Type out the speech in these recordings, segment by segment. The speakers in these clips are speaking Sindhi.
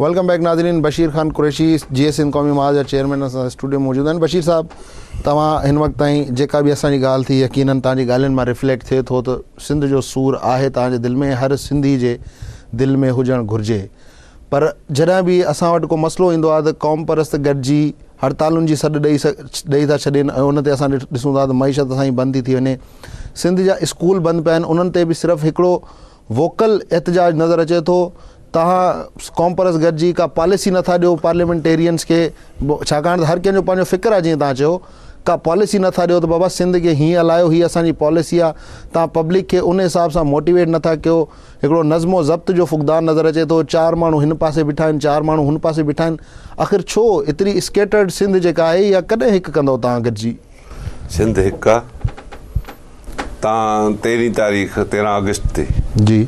Welcome back ناظرين بشير خان قريشي جي ايس سنڌ قومي محاذ جا چيئرمين اسان اسٽوڊيو ۾ موجود آهن بشير صاحب توهان هن وقت تائين جيڪا به اسان جي ڳالهه ٿي يقينن توهان جي ڳالهين مان ريفليڪٽ ٿئي ٿو ته سنڌ جو سور آهي توهان جي دل ۾ هر سنڌي جي دل ۾ هجڻ گهرجي پر جڏهن به اسان وٽ ڪو مسئلو ايندو آهي ته قوم پرست گڏجي هڙتالن جي سڏ ڏئي ڏئي ٿا ڇڏين ۽ ان تي اسان ڏسون ٿا ته معيشت اسان جي بند ٿي ٿي وڃي سنڌ جا اسڪول بند پيا آهن انهن تي به صرف هڪڙو ووڪل احتجاج نظر اچي ٿو توهان قومپرست گڏجي ڪا پاليسي نٿا ڏيو پارليامينٽيرينس کي ڇاڪاڻ ته هر ڪنهن جو پنهنجو فڪر آهي جيئن توهان چيو ڪا پاليسي نٿا ڏيو ته بابا سنڌ کي هيئن هلايو هي اسان جي پاليسي آهي توهان پبلڪ کي ان حساب سان موٽيويٽ نٿا ڪيو هڪڙو نظم و ضبط جو فقدان نظر اچي ٿو چار ماڻهو هن پاسي بيٺا آهن چار ماڻهو هن پاسي بيٺا آهن آخر ڇو ايتري اسڪيٽرڊ سنڌ جيڪا آهي اها ڪڏهن هڪ ڪندو توهان گڏجي سنڌ هڪ آ. تان تيرهين تاريخ 13 آگسٽ تي جي.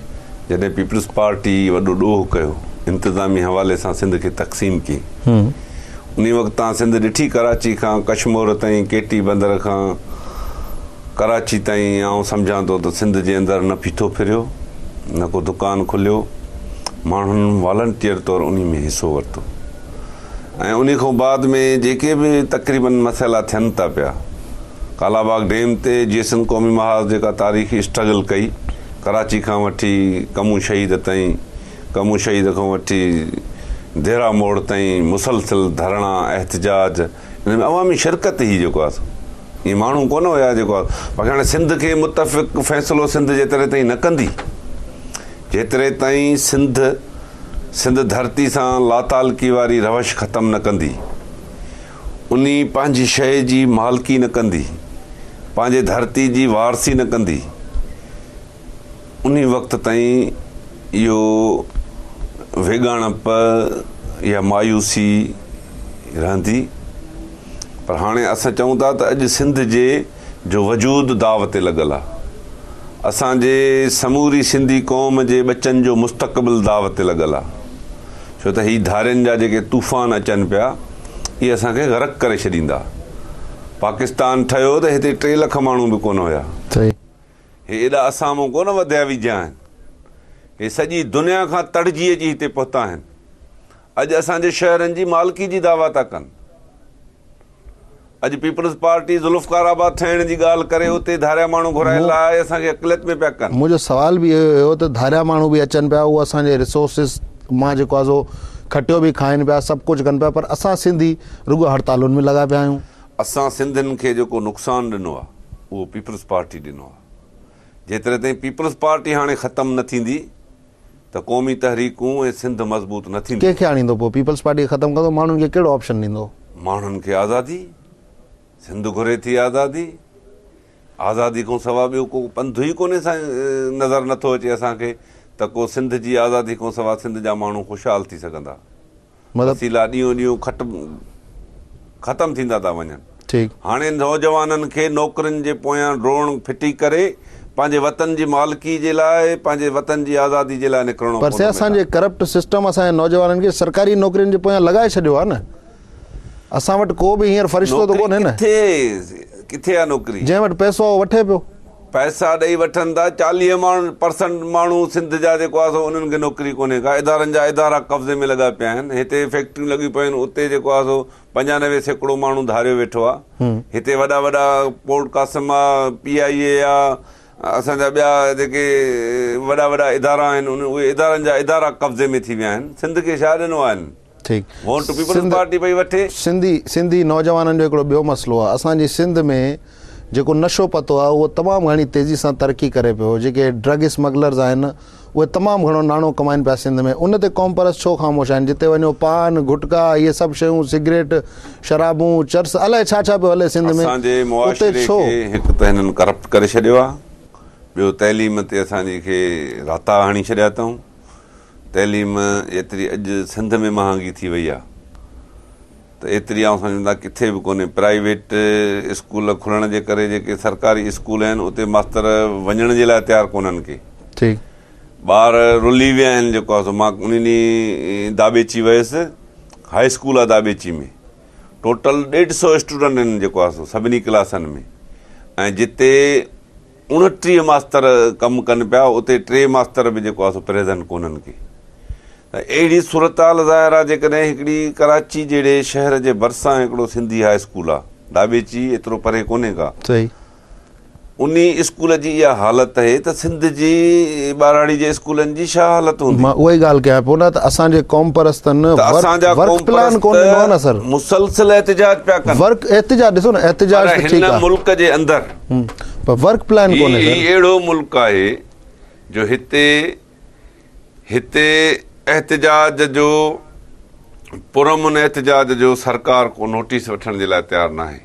جڏهن پيپلز پارٽي وڏو ڏوهه ڪيو انتظامي حوالي سان سنڌ کي تقسيم ڪئي انهي وقت تان سنڌ ڏٺي ڪراچي کان ڪشمور تائين ڪيٽي بندر کان ڪراچي تائين آئون سمجهان ٿو ته سنڌ جي اندر نه ڦيٿو ڦريو نه ڪو دڪان کليو ماڻهن والنٽيئر طور انهي ۾ حصو ورتو. ۽ انهي کان بعد ۾ جيڪي به تقريبن مسئلا ٿين ٿا پيا ڪالاباغ ڊيم تي جيسن قومي محاذ جيڪا تاريخي اسٽرگل ڪئي ڪراچي کان وٺي ڪمون شهيد تائين ڪمون شهيد کان وٺي ديرا موڙ تائين مسلسل ڌرڻا احتجاج ان ۾ عوامي شرڪت هئي جيڪو آهي سو ائين ماڻهو ڪونه هيا جيڪو آهي باقي هاڻي سنڌ کي متفق فيصلو سنڌ جيتري تائين نه ڪندي جيتري تائين سنڌ سنڌ ڌرتي سان لاتعلقي واري روش ختم نه ڪندي، انهي پنهنجي شيء جي مالڪي نه ڪندي، پنهنجي ڌرتي جي وارثي نه ڪندي، انهي وقت تائين اهو ويڳاڻپ يا مايوسي رهندي. پر هاڻي اسان چئون ٿا ته اڄ سنڌ جي جو وجود داء تي لڳل آ. اسان جي سموري سنڌي قوم جي ٻچن جو مستقبل داء تي لڳل آ. ڇو ته هي ڌارين جا جيڪي طوفان اچن پيا اهي اسان کي غرق ڪري ڇڏيندا. پاڪستان ٺهيو ته هتي ٽي لک ماڻهو به ڪونه هيا. هي ايڏا اسان مون ڪونه وڌيا ويجهيا آهن. هي سڄي دنيا کان تڙجي اچي هتي پهتا آهن. اڄ اسان جي شهرن جي مالڪي جي دعويٰ ٿا ڪن. اڄ پيپلز پارٽي ذوالفقار آباد ٺاهڻ جي ڳالهه ڪري اتي ڌاريا ماڻهو گهرائي لاء اسان کي اقليت ۾ پيا ڪن. منهنجو سوال به اهو هيو ته ڌاريا ماڻهو به اچن پيا اهو اسان جي ريسورسز مان جيڪو آهي سو کٽيو به کائن پيا سڀ ڪجهه ڪن پيا پر اسان سنڌي رڳو هڙتالن ۾ لڳا پيا آهيون. اسان سنڌين کي جيڪو نقصان ڏنو آهي اهو پيپلز پارٽي ڏنو آهي. جيتري تائين پيپلز پارٽي هاڻي ختم نه ٿيندي ته قومي تحريڪون ۽ سنڌ مضبوط نه ٿينديون. ڪنهن کي آڻيندو پوء پيپلز پارٽي کي ختم ڪندو ماڻهن کي ڪهڙو آپشن ڏيندو. ماڻهن کي آزادي، سنڌ گهري ٿي آزادي، آزادي کان سوا ٻيو ڪو پنڌ ئي ڪونهي سائين نظر نٿو اچي اسان کي ته ڪو سنڌ جي آزادي کان سوا سنڌ جا ماڻهو خوشحال ٿي سگهندا. مطلب وسيلا ڏينهون ڏينهون کٽ ختم ٿيندا ٿا وڃن. ٺيڪ. هاڻي نوجوانن کي نوڪرين جي پويان ڊوڙڻ ڦٽي ڪري پنهنجي وطن جي مالڪي جي لاء پنهنجي وطن جي آزادي جي لاء نڪرڻو پر سائين پوندو اسان جي ميدان. ڪرپٽ سسٽم اسان جي نوجوانن کي سرڪاري نوڪرين جي پويان لڳائي ڇڏيو آهي نه. اسان وٽ ڪو به هينئر فرشتو ته نوڪري ڪونهي نه. ڪٿي ڪٿي آهي نوڪري. جنهن وٽ پئسو آهي اهو وٺي پيو. پئسا ڏئي وٺن ٿا 40 ماڻهن پرسنٽ ماڻهو سنڌ جا جيڪو آهي سو انهن کي نوڪري ڪونهي ڪا ادارن جا ادارا قبضي ۾ لڳا پيا آهن هتي فيڪٽريون لڳيون پيون آهن اتي جيڪو آهي سو 95% ماڻهو ڌاريو ويٺو آهي هتي وڏا وڏا پورٽ قاسم آ پي آئي اي آ اسان جا ٻيا جيڪي وڏا وڏا ادارا آهن اهي ادارن جا ادارا قبضي ۾ ٿي ويا آهن سنڌ کي ڇا ڏنو آهي ٺيڪ ووٽ پيپلز پارٽي پئي وٺي. سنڌي سنڌي نوجوانن جو هڪڙو ٻيو مسئلو آهي اسان جي سنڌ ۾ جيڪو نشو پتو آهي اهو تمام گهڻي تيزي سان ترقي ڪري پيو جيڪي ڊرگ اسمگلرز آهن اهي تمام گهڻو ناڻو ڪمائن پيا سنڌ ۾ ان تي قوم پرست ڇو خاموش آهن جتي وڃو پان گٽڪا اهي سڀ شيون سگريٽ شرابون چرس الائي ڇا ڇا پيو هلي سنڌ ۾ اسان جي اتي معاشري ڇو کي هڪ ته هنن ڪرپٽ ڪري ڇڏيو آهي ٻيو تعليم تي اسان جي کي راتا هڻي ڇڏيا اٿئون تعليم جيتري اڄ سنڌ ۾ مهانگي ٿي وئي آهي ته ايتري آئون سمجهان ٿا ڪٿي به ڪونهي. پرائيويٽ اسڪول کلڻ جي ڪري جيڪي سرڪاري اسڪول آهن اتي ماستر وڃڻ جي لاء تيار ڪونهن ڪي. ٺيڪ. ٻار رلي ويا آهن جيڪو آهي سو مان ان ڏينهن داٻيچي ويس هاء اسڪول آهي داٻيچي ۾ ٽوٽل ڏيڍ سو اسٽوڊنٽ آهن جيڪو آهي سو سڀني ڪلاسن ۾ ۽ جتي 29 ماستر ڪم ڪن پيا اتي ٽي ماستر به جيڪو آهي سو پريزنٽ ڪونهن ڪي. ته اهڙي صورتحال ظاهر آ جيڪڏهن هڪڙي ڪراچي جهڙي شهر جي ڀرسان هڪڙو سنڌي هاء اسڪول آ، داٻيچي ايترو پري ڪونهي ڪا. صحيح. انهي اسڪول جي اها حالت اهي ته سنڌ جي ٻهراڙي جي اسڪولن جي ڇا حالت هوندي؟ مان اها ئي ڳالهه ڪيان پيو نه ته اسان جي قومپرستن ته اسان جا ورڪ پلان ڪونه ڏنو آ نه سر. مسلسل احتجاج پيا ڪن. ورڪ احتجاج ڏسو نه احتجاج ته ٺيڪ آ. پر هن ملڪ جي اندر. پر ورڪ پلان ڪونهي سر. هي اهڙو ملڪ آهي جو هتي هتي احتجاج جو پرامن احتجاج جو سرڪار ڪو نوٽيس وٺڻ جي لاء تيار ناهي.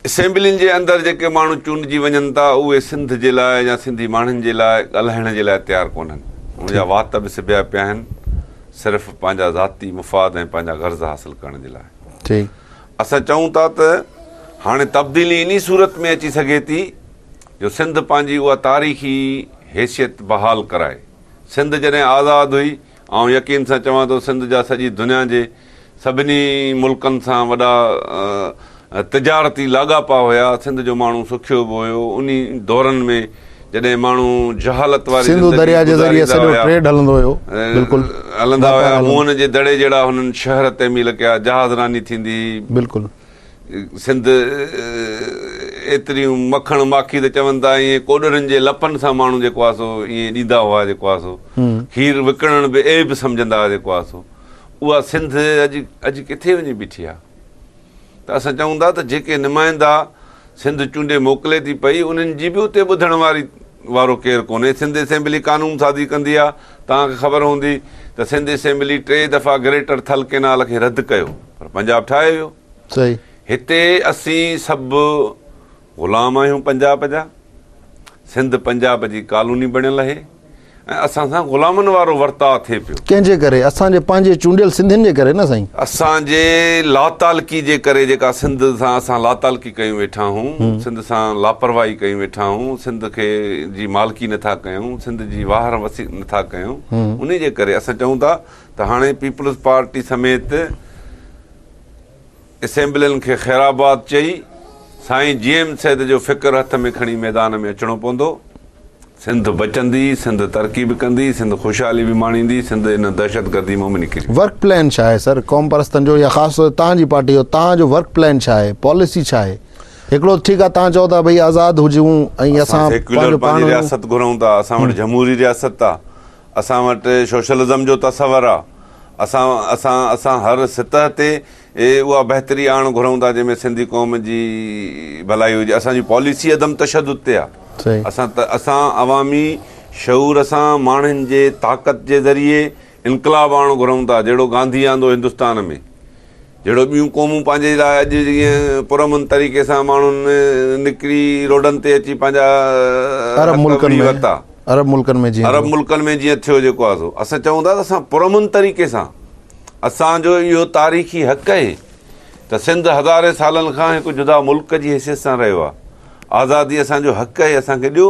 اسيمبلين جي اندر جيڪي ماڻهو چونڊجي وڃن ٿا اهي سنڌ جي لاء يا سنڌي ماڻهن جي لاء ڳالهائڻ جي لاء تيار ڪونهن. انهن جا وات به سبيا پيا آهن صرف پنهنجا ذاتي مفاد ۽ پنهنجا غرض حاصل ڪرڻ جي لاء. اسان چئون ٿا ته هاڻي تبديلي انهي صورت ۾ اچي سگهي ٿي جو سنڌ پنهنجي اها تاريخي حيثيت بحال ڪرائي. سنڌ جڏهن آزاد هئي، آئون يقين سان چوان ٿو سنڌ جا سڄي دنيا جي سڀني ملڪن سان وڏا تجارتي لاڳاپا هيا، سنڌ جو ماڻهو سکيو به هيو، انهي دورن ۾ جڏهن ماڻهو جهالت واري سنڌو زندگي درياء جي ذريعي گذاريندا سڄو هيا، ٽريڊ هلندو هيو، بلڪل هلندا واپار هيا، هلندو. موهن جي دڙي جهڙا هنن شهر تعميل ڪيا، جهاز راني ٿيندي هئي. بلڪل. سنڌ ايتريون مکڻ ماکي ته چون ٿا ائين ڪوڏرن جي لپن سان ماڻهو جيڪو آهي سو ائين ڏيندا هئا جيڪو آهي سو کير وڪڻڻ به عيب سمجهندا هئا جيڪو آهي سو اها سنڌ اڄ اڄ ڪٿي وڃي بيٺي آهي ته اسان چئون ٿا ته جيڪي نمائندا سنڌ چونڊي موڪلي ٿي پئي انهن جي به اتي ٻڌڻ واري وارو ڪير ڪونهي سنڌ اسيمبلي قانون سازي ڪندي آهي توهان کي خبر هوندي ته سنڌ اسيمبلي ٽي دفعا گريٽر ٿل ڪينال کي رد ڪيو پر پنجاب ٺاهي ويو. صحيح. هتي اسين سڀ غلام آهيون پنجاب جا. سنڌ پنجاب جي ڪالوني بڻيل اهي ۽ اسان سان غلامن وارو ورتاء ٿئي پيو. ڪنهن جي ڪري؟ اسان جي پنهنجي چونڊيل سنڌين جي ڪري نه سائين. اسان جي لاتعلقي جي ڪري جيڪا سنڌ سان اسان لاتعلقي ڪيون ويٺا آهون، سنڌ سان لاپرواهي ڪيون ويٺا آهون، سنڌ کي جي مالڪي نٿا ڪيون، سنڌ جي واهر وسي نٿا ڪيون، انهي جي ڪري اسان چئون ٿا ته هاڻي پيپلز پارٽي سميت اسيمبلين کي خيرآباد چئي سائين جي ايم سيد جو فڪر هٿ ۾ کڻي ميدان ۾ اچڻو پوندو. سنڌ بچندي، سنڌ ترقي به ڪندي، سنڌ خوشحالي به ماڻيندي، سنڌ ان دهشتگردي مان به نڪري. ورڪ پلان ڇا آهي سر قومپرستن جو يا خاص طور تي توهان جي پارٽي جو توهان جو ورڪ پلان ڇا آهي پاليسي ڇا آهي هڪڙو ٺيڪ آهي توهان چئو ٿا ڀئي آزاد هجون ۽ اسان اسان سيڪيولر پنهنجو پاڻ پنهنجي هجون. رياست گهرون ٿا اسان وٽ جمهوري رياست آهي اسان وٽ سوشلزم جو تصور آ. اسان اسان اسان هر سطح تي اها بهتري آڻڻ گهرون ٿا جنهن ۾ سنڌي قوم جي ڀلائي هجي. اسان جي پاليسي عدم تشدد تي آ. اسان اسان عوامي شعور سان ماڻهن جي طاقت جي ذريعي انقلاب آڻڻ گهرون ٿا جهڙو گانڌي آندو هندستان ۾. جهڙو ٻيون قومون پنهنجي لاء اڄ جيئن پرامن طريقي سان ماڻهن نڪري روڊن تي اچي پنهنجا عرب ملڪن ۾ ورتا عرب ملڪن ۾ جيئن عرب ملڪن ۾ جيئن ٿيو جيڪو آهي سو اسان چئون ٿا ته اسان پرامن طريقي سان اسان جو اهو تاريخي حق آهي ته سنڌ هزارين سالن کان هڪ جدا ملڪ جي حيثيت سان رهيو آهي آزادي اسان جو حق آهي اسان کي ڏيو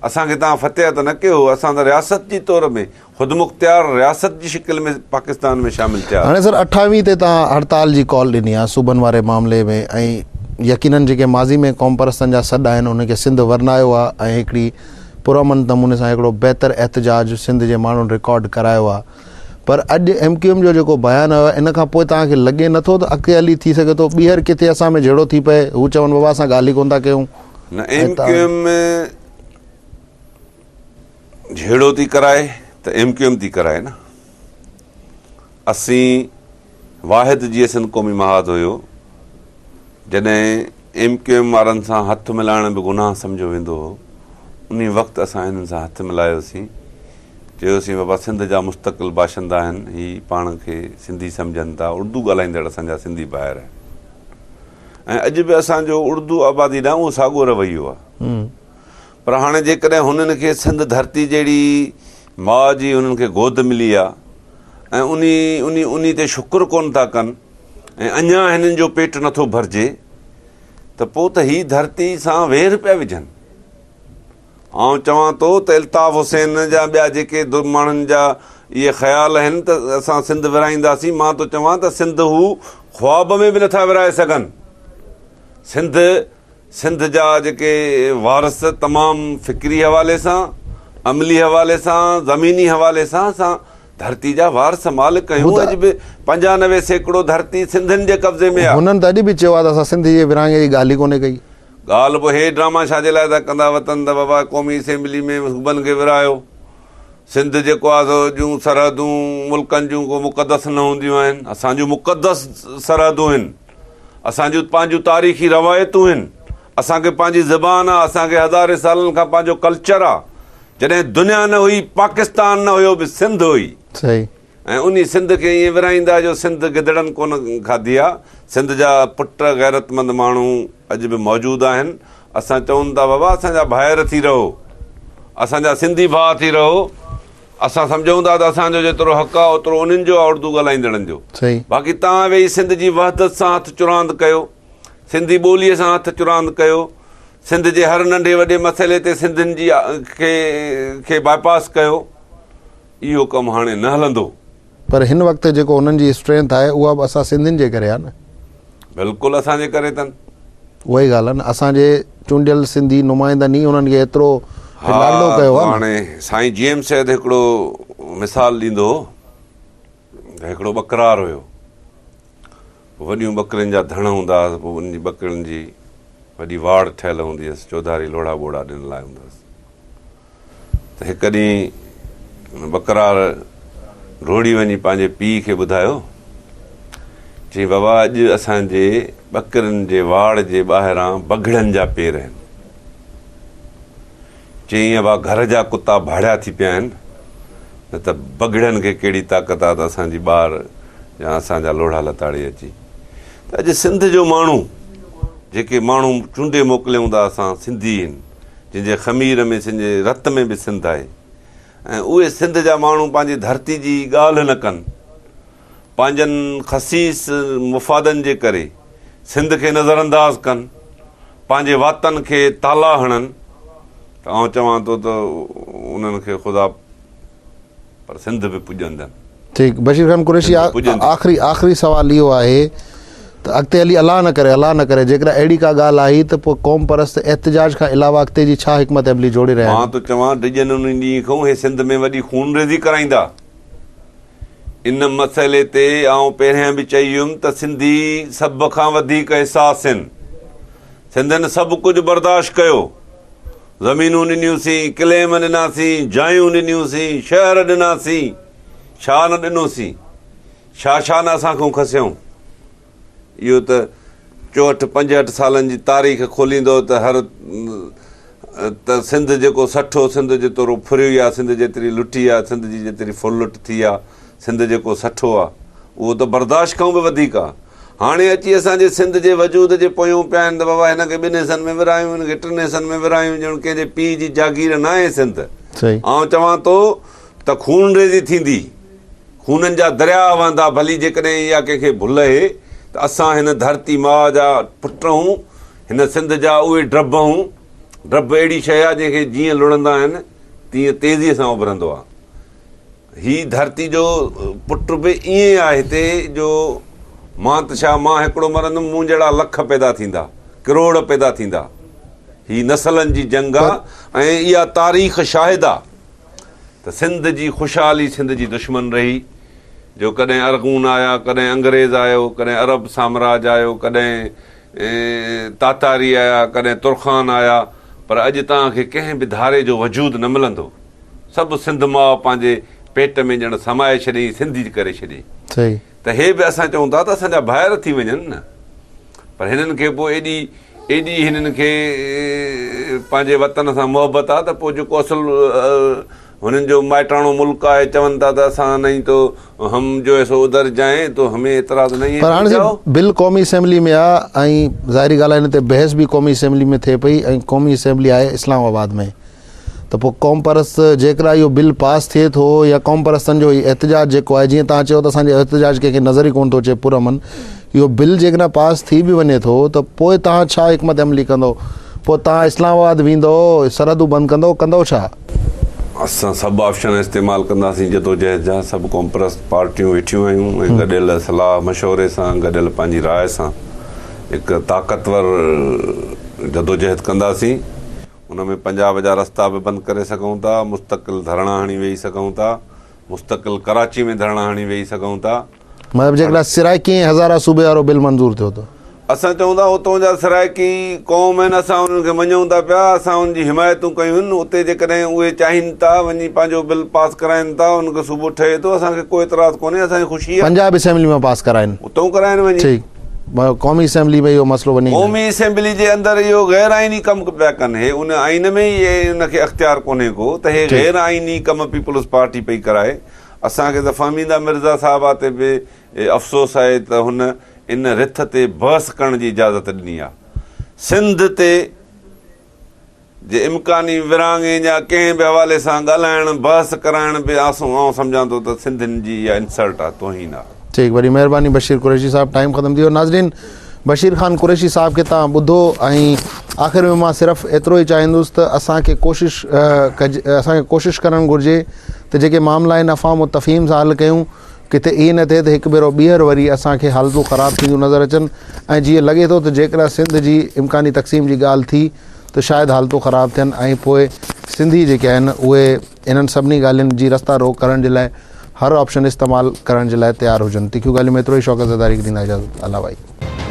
اسان کي توهان فتح ته نه ڪيو هو، اسان ته رياست جي طور ۾ خودمختيار رياست جي شڪل ۾ پاڪستان ۾ شامل ٿيا هاڻي سر اٺاويهه تي توهان هڙتال جي ڪال ڏني آهي صوبن واري معاملي ۾ ۽ يقينن جيڪي ماضي ۾ قومپرستن جا سڏ آهن انهن کي سنڌ ورنايو آهي ۽ هڪڙي پرامن نموني سان هڪڙو بهتر احتجاج سنڌ جي ماڻهن رڪارڊ ڪرايو آهي پر اڄ ايم ڪيو ايم جو جيڪو بيان آيو آهي ان کان پوء توهان کي لڳي نٿو ته اڳتي هلي ٿي سگهي ٿو ٻيهر ڪٿي اسان ۾ جهيڙو ٿي پئي هو چون بابا اسان ڳالهه ئي ڪونه ٿا ڪيون نه ايم ڪيو ايم جهيڙو ٿي ڪرائي ته ايم ڪيو ايم ٿي ڪرائي نه اسين واحد جيئي سنڌ قومي محاذ هيو جڏهن ايم ڪيو ايم وارن سان هٿ ملائڻ به گناهه سمجهيو ويندو هو انهي وقت اسان هنن سان هٿ ملايوسين چيوسين بابا سنڌ جا مستقل باشندا آهن هي پاڻ کي سنڌي سمجهن ٿا اردو ڳالهائيندڙ اسان جا سنڌي ڀائر آهن ۽ اڄ به اسان جو اردو آبادي ڏانهن اهو ساڳو رويو آهي پر هاڻي جيڪڏهن هنن کي سنڌ ڌرتي جهڙي ماء جي هنن کي گود ملي آهي ۽ انهي انهي انهي تي شڪر ڪونه ٿا ڪن ۽ اڃا هنن جو پيٽ نٿو ڀرجي ته پوء ته هي ڌرتي سان وير پيا وجهن. آئون چوان ٿو ته الطاف حسين جا ٻيا جيڪي ماڻهن جا اهي خيال آهن ته اسان سنڌ ورهائينداسين، مان ٿو چوان ته سنڌ هو خواب ۾ به نٿا ورهائي سگهن. سنڌ سنڌ جا جيڪي وارث تمام فڪري حوالي سان، عملي حوالي سان، زميني حوالي سان اسان ڌرتي جا وارث مالڪ آهيون. اڄ به 95% ڌرتي سنڌين جي قبضي ۾ آهي. هنن ته اڄ به چيو آهي ته اسان سنڌ جي ورهاڱي جي ڳالهه ئي ڪونهي ڪئي. ڳالهه پوء هي ڊراما ڇا جي لاء ٿا ڪندا وتن ته بابا قومي اسيمبلي ۾ صوبن کي ورهايو. سنڌ جيڪو آهي سو جون سرحدون ملڪن جون ڪو مقدس نه هونديون آهن. اسان جون مقدس سرحدون آهن. اسان جون پنهنجون تاريخي روايتون آهن. اسان کي پنهنجي زبان آ، اسان کي هزارين سالن کان پنهنجو ڪلچر آ. جڏهن دنيا نه هئي، پاڪستان نه هيو به سنڌ هئي. صحيح. ۽ انهي سنڌ کي ائين ورهائيندا جو سنڌ گدڙن ڪونه کاڌي آ. سنڌ جا پٽ غيرتمند ماڻهو اڄ به موجود آهن. اسان چئون ٿا بابا اسان جا ڀائر ٿي رهو. اسان جا سنڌي ڀاء ٿي رهو. اسان سمجهون ٿا ته اسان جو جيترو حق آ اوترو انهن جو آ اردو ڳالهائيندڙن جو. صحيح. باقي توهان ويهي سنڌ جي وحدت سان هٿ چراند ڪيو. سنڌي ٻوليء سان هٿ چراند ڪيو، سنڌ جي هر ننڍي وڏي مسئلي تي سنڌين جي کي کي باء پاس ڪيو، اهو ڪم هاڻي نه هلندو. پر هن وقت جيڪو هنن جي اسٽرينٿ آهي اها به اسان سنڌين جي ڪري آهي نه. بلڪل اسان جي ڪري اٿن. اها ئي ڳالهه آهي نه اسان جي چونڊيل سنڌي نمائندن ئي انهن کي ايترو لاڏلو ڪيو آهي نه. هاڻي سائين جي ايم سيد هڪڙو مثال ڏيندو هو ته هڪڙو ٻڪرار هيو. وڏيون ٻڪرين جا ڌڻ هوندا هئس، پوء انهن جي ٻڪرين جي وڏي واڙ ٺهيل هوندي هيس، چوڌاري لوڙها ٻوڙا ڏنل هوندا هئس. ته هڪ ڏينهن ٻڪرار ڊوڙي وڃي پنهنجي پيء کي ٻڌايو، چيائين بابا اڄ اسان جي ٻڪرين جي واڙ جي ٻاهران بگهڙن جا پير آهن. چيائين ابا گهر جا ڪتا ڀاڙيا ٿي پيا آهن، نه ته بگهڙن کي ڪهڙي طاقت آ ته اسان جي ٻار يا اسان جا لوڙها لتاڙي اچي. ته اڄ سنڌ جو ماڻهو، جيڪي ماڻهو چونڊي موڪليون ٿا اسان سنڌي آهن، جن جي خمير ۾ جن جي رت ۾ به سنڌ آهي ۽ اهي سنڌ جا ماڻهو پنهنجي ڌرتي جي ڳالهه نه ڪن، پنهنجن خسيس مفادن جي ڪري سنڌ کي نظرانداز ڪن، پنهنجي واتن کي تالا هڻن ته آئون چوان ٿو ته انهن کي خدا پر سنڌ به پڄندن. ٺيڪ بشير خان قريشي آخري آخري سوال اهو آهي ته اڳتي هلي الله نه ڪري الله نه ڪري جيڪڏهن اهڙي ڪا ڳالهه آئي ته پوء قوم پرست احتجاج کان علاوه اڳتي جي ڇا حڪمت عملي جوڙي رهيا آهن؟ مان ٿو چوان ڊڄن انهي ڏينهن کان هي سنڌ ۾ وڏي خونريزي ڪرائيندا. ان مسئلي تي آئون پهريان به چئي ويم ته سنڌي سڀ کان وڌيڪ حساس هن. سنڌين سڀ ڪجهه برداشت ڪيو. زمينون ڏنيون سين، ڪليم ڏناسين، جايون ڏنيون سين، شهر ڏناسين، ڇا نه ڏنوسين. ڇا ڇا نه اسان کان کسيائون. اهو ته 64 65 سالن جي تاريخ کوليندو ته هر ته سنڌ جيڪو سٺو سنڌ جيترو ڦريو آ سنڌ جيتري لٽي آ سنڌ جي جيتري ڦرلٽ ٿي آ سنڌ جيڪو سٺو آ اهو ته برداشت کان به وڌيڪ آ هاڻي اچي اسان جي سنڌ جي وجود جي پويون پيا آهن ته بابا هن کي ٻن حصن ۾ ورهايون هن کي ٽن حصن ۾ ورهايون ڄڻ ڪنهن جي پيء جي جاگير ناهي سنڌ آئون چوان ٿو ته خونريزي ٿيندي خونن جا درياء وهندا، ڀلي جيڪڏهن اها ڪنهن کي ڀل اهي ته اسان هن ڌرتي ماء جا پٽ هون، هن سنڌ جا اهي ڊڀ هون. ڊڀ اهڙي شيء آهي جنهن کي جيئن لڙندا آهن تيئن تيزيء سان اڀرندو آهي. هي ڌرتي جو پٽ به ائين آهي هتي جو مان ته ڇا مان هڪڙو مرندم مون جهڙا لک پيدا ٿيندا، ڪروڙ پيدا ٿيندا. هي نسلن جي جنگ آ ۽ اها تاريخ شاهد آ. ته سنڌ جي خوشحالي سنڌ جي دشمن رهي، جو ڪڏهن ارغون آيا، ڪڏهن انگريز آيو، ڪڏهن عرب سامراج آيو، ڪڏهن تاتاري آيا، ڪڏهن ترخان آيا، پر اڄ توهان کي ڪنهن به ڌاري جو وجود نه ملندو. سڀ سنڌ ماء پنهنجي پيٽ ۾ ڄڻ سمائي ڇڏيائين، سنڌي ڪري ڇڏيائين. ته هي به اسان چئون ٿا ته اسان جا ڀائر ٿي وڃن نه پر هنن کي پوء ايڏي ايڏي هنن کي پنهنجي وطن سان محبت آ ته پوء جيڪو اصل هنن جو مائٽاڻو ملڪ آهي چون ٿا ته اسان نهين تو هم جو هي سو ادھر جائين تو همين اعتراض نهين هي پر هاڻي سائين بل قومي اسيمبلي ۾ آ ۽ ظاهري ڳالهه آهي هن تي بحث به قومي اسيمبلي ۾ ٿئي پئي ۽ قومي اسيمبلي آهي اسلام آباد ۾ ته پوء قومپرست جيڪڏهن اهو بل پاس ٿئي ٿو يا قومپرستن جو هي احتجاج جيڪو آهي جيئن توهان چيو ته اسان جو احتجاج ڪنهن کي نظر ئي ڪونه ٿو اچي پرامن اهو بل جيڪڏهن پاس ٿي به وڃي ٿو ته پوء توهان ڇا حڪمت عملي ڪندو پوء توهان اسلام آباد ويندو سرحدون بند ڪندو ڪندو ڇا؟ اسان سڀ آپشن استعمال ڪنداسين جدوجهد جا سڀ قومپرست پارٽيون ويٺيون آهيون ۽ گڏيل صلاح مشوري سان گڏيل پنهنجي راء سان هڪ طاقتور جدوجهد ڪنداسين. ان ان ۾ پنجاب جا رستا به بند ڪري سگهون ٿا، مستقل ڌرڻا هڻي ويهي سگهون ٿا، مستقل ڪراچي ۾ ڌرڻا هڻي ويهي سگهون ٿا. مطلب جيڪڏهن سرائيڪي ۽ هزارا صوبي وارو بل منظور ٿيو ته. اسان چئون ٿا اتون جا سرائيڪي قوم آهن اسان انهن کي مڃون ٿا پيا اسان انهن جي حمايتون ڪيون آهن اتي جيڪڏهن اهي چاهين ٿا وڃي پنهنجو بل پاس ڪرائين ٿا انهن کي صوبو ٺهي ٿو اسان کي ڪو اعتراض ڪونهي اسان کي خوشي آهي. پنجاب اسيمبلي مان پاس ڪرائين. اتون ڪرائين وڃي. ٺيڪ قومي اسيمبلي ۾ اهو مسئلو وڃي. قومي اسيمبلي جي اندر اهو غير آئيني ڪم پيا ڪن هي ان آئين ۾ ئي ان کي اختيار ڪونهي ڪو ته هي غير آئيني ڪم پيپلز پارٽي پئي ڪرائي اسان کي ته فهميده مرزا صاحبه تي به افسوس آهي ته هن ان رٿ تي بحث ڪرڻ جي اجازت ڏني آهي. سنڌ تي جي امڪاني ورهاڱي يا ڪنهن به حوالي سان ڳالهائڻ، بحث ڪرائڻ به آئون سمجهان ٿو ته سنڌين جي اها انسلٽ آهي، توهين آهي. ٺيڪ وڏي مهرباني بشير قريشي صاحب ٽائيم ختم ٿي ويو ناظرين بشير خان قريشي صاحب کي توهان ٻڌو ۽ آخر ۾ مان صرف ايترو ئي چاهيندس ته اسان کي ڪوشش ڪج اسان کي ڪوشش ڪرڻ گهرجي ته جيڪي معاملا آهن افهام و تفهيم سان حل ڪيون ڪٿي ائين نه ٿئي ته هڪ ڀيرو ٻيهر وري اسان کي حالتون خراب ٿينديون نظر اچن ۽ جيئن لڳي ٿو ته جيڪڏهن سنڌ جي امڪاني تقسيم جي ڳالهه ٿي ته شايد حالتون خراب ٿين ۽ پوء سنڌي جيڪي آهن اهي انهن سڀني ڳالهين جي رستا روڪ ڪرڻ جي لاء هر آپشن استعمال ڪرڻ جي لاء تيار هجن. تکيون ڳالهيون ۾ ايترو ئي شوڪت زرداري کي ڏيندا اجازت الله ڀائي.